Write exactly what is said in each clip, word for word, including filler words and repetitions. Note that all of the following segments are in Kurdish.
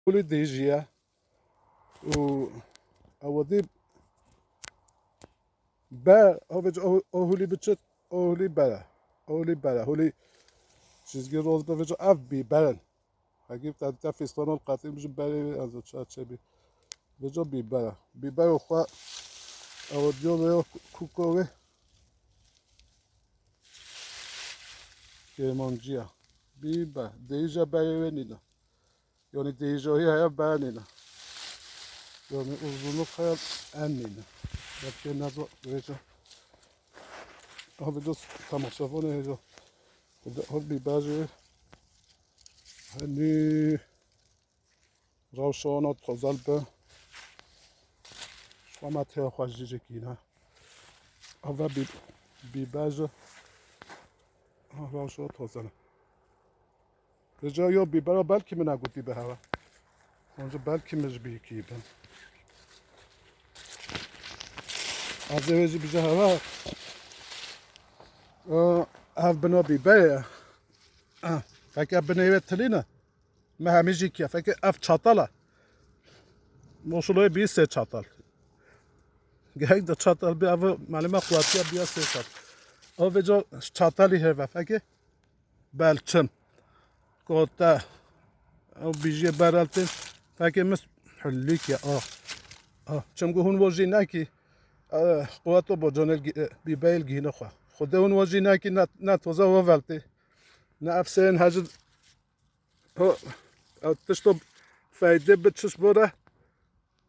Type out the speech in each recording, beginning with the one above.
Hûlî dêjî ye. Û ew dî ber, o vêca o, o hûlî biçit, o hûlî bere. O hûlî bere. Hûlî çizgî roz be vêca ev bîber in. Hegî te, te fîstana qetî ji berê wê ez çaçe bî. Vêca bîber e. Bîber û xwe ew diyo vê kuko wê. Kêmanciya. Bîber. Dêja berê wê nîne. Yanî dêjayî heye benîne. Yanî uzunluk heye en nîne. Belkî nezo vêca. Abi dost temaşavanê hêja. Hol bîber jî. Henî rewşa wana tozel bi. Şuama têya xwe jî jikîne. Ava bî-, bîber jî. Ha, rewşa tozel. Vêca yo bîbera belkî min e gotî bi hewa. Onca belkî min ji bîkî bin. Ez ê wê jî bije hewa. Ev bina bîberê ye. Ah, feke binê wê tilî ne. Me hemî jî kiye. Feke ev çatal e. Moşuloyê bî sê çatal. Gerek de çatal bî, ev malime quwetiya bîya sê çatal. Ev vêca çatalî heve. Feke belçim, kote, ew bijiyê bereltê, fekê min hulîk ya, ah. Ah, çimku hûn wojî nekî, eh, quweto bo canê gi-, eh, bîbeyê gihîne xwe. Xwedê hûn wojî nekî, ne, ne toze we veltê. Ne efseyên hecid, ha, ew tişto feyde bi çiş bore.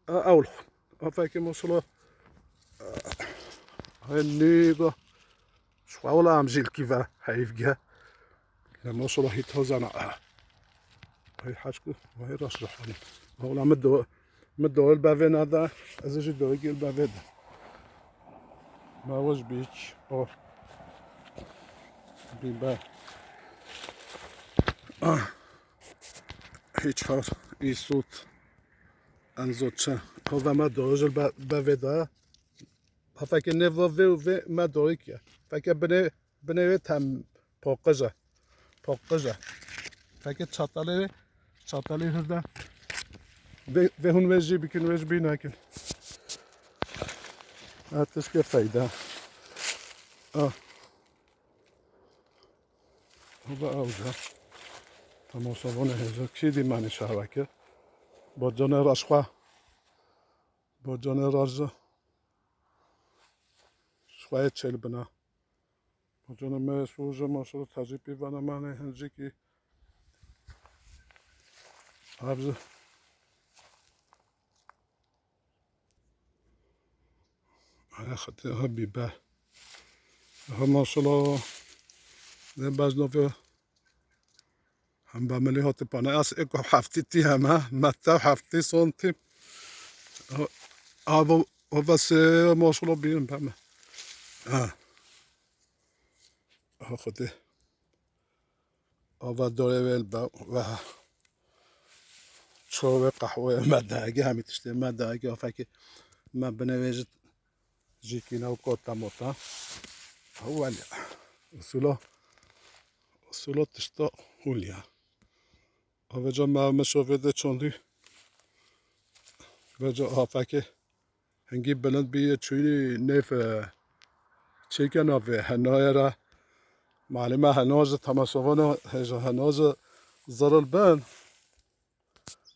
A, ewl xwe. A, fekê moşulo. Hey, nîgo. Şu wala em jî li kî ve heyv ge. Ya moşulo hît hozana. A. Hey, haçku. Hey, rast ruhani. Wala mi do, mi do el bevê nada. Ez jî do gel bevê de. Ma waj bîk. O. Bî be. Ah. Hiç har. Îsût. Enzo çi? Hova me dojil be, be vê de. Ha fekê nêva vê û vê me doyik ye. Fekê binê, binê wê tem poqij e. Poqij e. Fekê çatalê wê, çatalê hir de. Vê, vê hûn wê jî bikin, wê jî bî nekin. Ha, tişkê feyda. Ah. Hava awca. Temaşavanê hêja. Kî dî menî şahweke. Bo canê raşxwa. Bo canê raşxwa. Şxwayê çêl bina. Bo canê me sûje maşallah tacî pîvana manê hincikî. Avzi. Aya xetê ha bîber. Ha maşallah. Ne bejno vê. Hem be milî hati pane. Ez eko heftî tî hem ha. Mette heftî santim. Ha, avo, avo se maşallah birim be me. Ha. Ha xetê. Ava dorê wê li be, ve çorbe qehwe me dayege, hemî tiştê me dayege, afekî me binê wê jî jîkîne û kota mota. Ewel ya. Usula, usula tişta hûl ya. Aveca me, me şovê de çandî. Veca afekê. Hingî bilind bîye çûyî nêf, e, çêke navê henayê re. Malime hena ji temaşevana hêja hena ji ziril bin.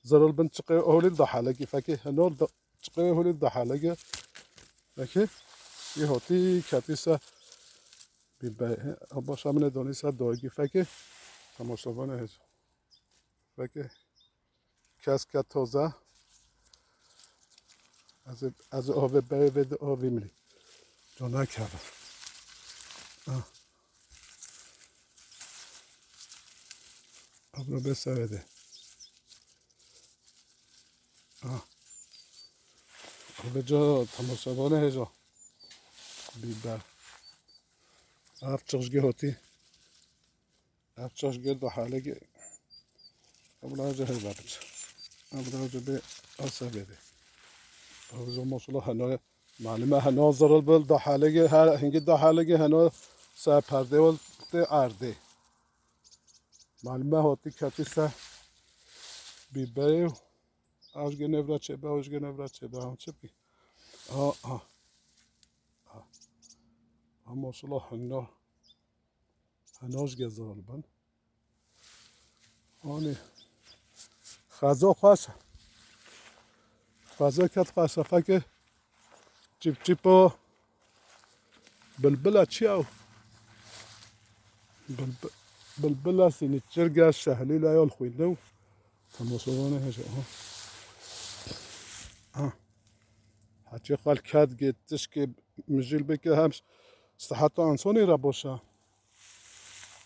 Ziril bin çiqê holî da helekî fekê hena da, çiqê holî da helege. Fekê yê hotî ketî se bî be, başa min ê donî se doyegî fekê temaşevana hêja. Fekê. Keske toze. Ez, ez ave beyê vê de avî milî. Cana keve. Ah. Abla be sevede. Ah. Ave ca tamaşabane heja. Biber. Av çiqjge hotî. Ev çaş gel da halege. Abla hoca heva biç. Abla hoca be asa bebe. Abla maşallah heno. Malime heno zırıl bil da halege, her hingi da halege heno sa perde ol te arde. Malime hoti kati sa bibeyo. Ew ji gê nevra çêbe, ew ji gê nevra çêbe. Ha, çi bî? Ha, ha. Ha. Ha, maşallah, hena. Hena ji gê zor bin. Anî. Xezo xweş e. Xezo ket xweş e. Fekê çip çipo. Bilbila çi ew? Bilbi-, bilbila sînî çirge şehlîla yol xwînde û temaşevane hêje. Aha. Aha. Heçî xelk ket gê tişkê mijîl bike hem siheta insonî re boş e.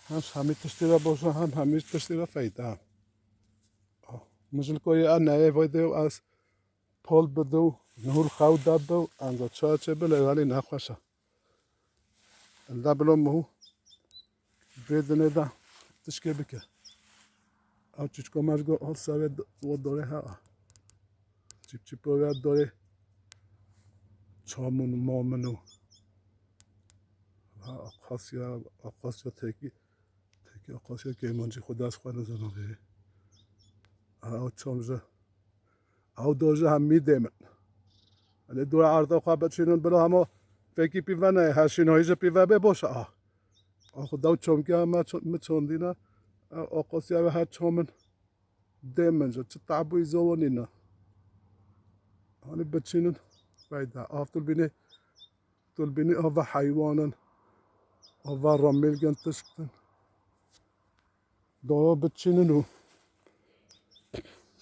Hem hemî tiştî re boş e, hem hemî tiştî re feyda. Mijilko yê a neyê vay de ez pol bide û nihur xew de be û enza çawa çê be, lê welî nexweş e. Li de bilo miho vê dinê de tişkê bike. Ew çûçko me ji go hol serê d-, wo dorê he a. Çîpçîpo ya dorê çamin û mamin û ha, Aqasya, Aqasya tekî, tekî Aqasya Keymancî xwe dest xwe nizana vê. Ha, ew çam ji Ew do ji hemî dê min. Elê dûra erda xwe biçînin, bila hema fekî pîve neyê, her şînahî ji pîve bê boş e. A xwe dew çomkî hema ço-, min çandîne, e, Aqasya ve her çamin dê min ji, çi tabûyî zewonî ne. Hani biçînin, feyda. Av tu bînî, tu bînî ava heywanin, ava ramilgin tiştin. Dara biçînin û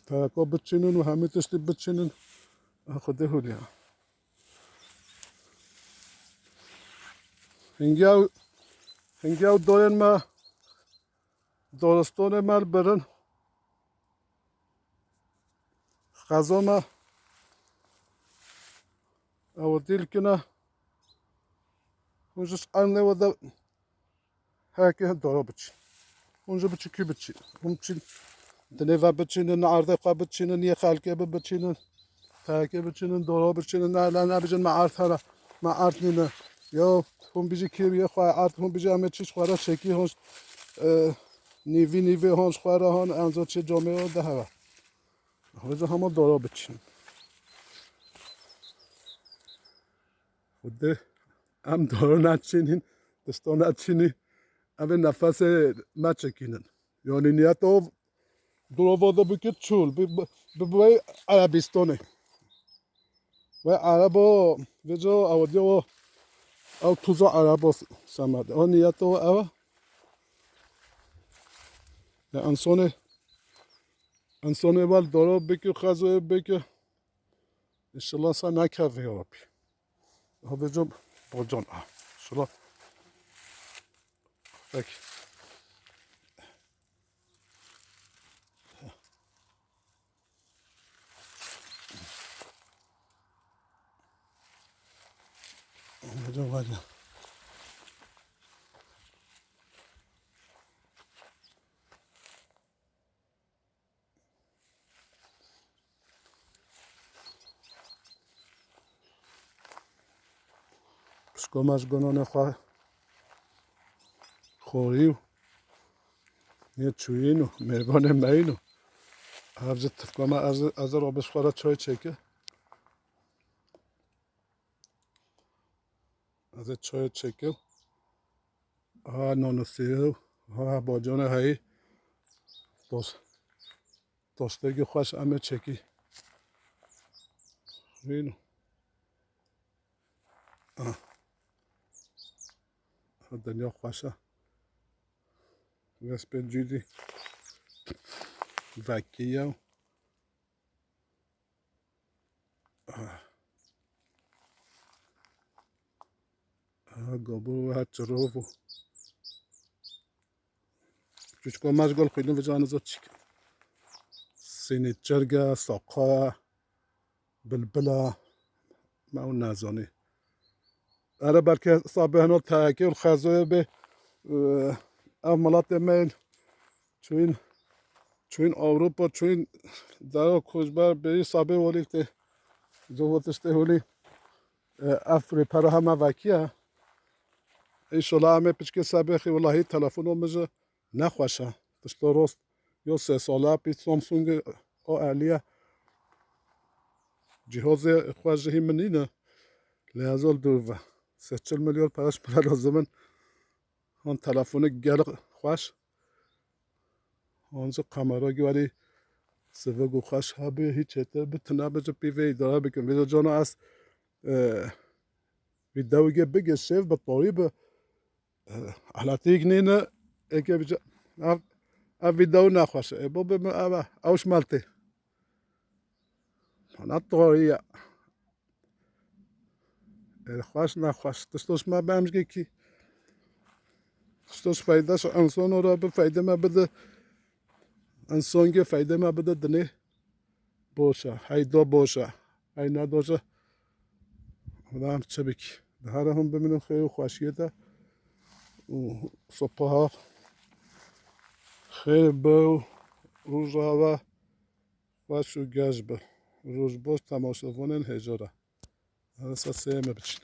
tereka biçînin û hemî tiştî biçînin. A Xwedê hûliya. Hingiya, hingiya dorên me, daristanê me li birin. Xezo me. Ew dîl kine. Hûn ji ernê we de Heke dara biçin. Hûn ji biçikî biçin. Hûn biçin. Dinê ve biçinin, erdê xwe biçinin, yê xelkê bi biçinin. Heke biçinin, dara biçinin, ne, ne, nebijin me erd hene. Me erd nîne. Yo, hûn bijî kê yê xwe erd, hûn bijî em ê çi ji xwe re çekî, hûn, e, nîvî nîvê hûn ji xwe re hûn, enzo çê camê de heve. Hûn ji hema dara biçin. Xwedê em daro neçînîn, tişto neçînî, em ê nefesê me çekînin. Yanî niyeta o duro vodo bikir çûl, bi, bi, bi, bi Erebîstanê. Ve Erebo, vêca ew diyo o, ew tuza Erebo semede. O niyeta o ew e. Ya insonê, insonê vel daro bikir, xezoyê bikir. Înşallah sen nekevî ya Rabbî. Hadi can, bacan. Şula. Peki. Hadi can, hadi. Pişko me ji gunanê xwe xorî û yê çûyîn û mêvanê me yîn û ev ji tifka me ez, ez ê rabê ji xwe re çay çêke. Ez ê çayê çêkim. Ha, nanûsî, ha, bacanê heyî. Tost-, tostêkî xweş em ê çêkî. Vîn. Ha. Ha, dinya xweş e. Vespê cûdî vekiye. Aha, gabûr her çirov û çûçka me ji gol xwînin vêca nizo çik. Sînî çirge, saqe, bilbile, me ew nezanî. Ere belkî sabê heno tehekê û xezoyê bê, e, ev miletê me yên çûyîn, çûyîn Ewropa, çûyîn dera koçber bêyî sabê holî tê. Cihotiştê holî, e, ev rêpera heme vekiye. Înşallah em ê piçkê sebêxî, wellahî telefono min ji nexweş e. Tişto rost, yo sê sala pî Samsung o eliye. Cihazê xweş jî hîn min nîne. Lê ez ol dûr ve. Sê çil milyon para ji min re lazim in. Hon telefonik gelek xweş. Hon jî kamera gwerî sivik û xweş hebî, hîç hêtir bi tune bi ji pîvê îdare bikin. Vêca cana ez, e, vîdeoyê bigê şêv bi torî bi, e, aletîk nîne, eke bije, ev, ev vîdeo nexweş e. Ê bo bi min ev e, ew ji me tê. Hana torî ye. Ê xweş nexweş. Tişto ji me bi em ji kî. Tişto ji feyde ji insano re bi feyde me bide. Insongê feyde me bide dinê. Boş e. Hey do boş e. Hey ne doş e. Xuda em çi bikî. Di here hûn bimînin xêr û xweşiyê de. Û sopa ha. Xêr be û rojava xweş û geş be. Roj baş temaşevanên hêja re. Arasa sê me biçin.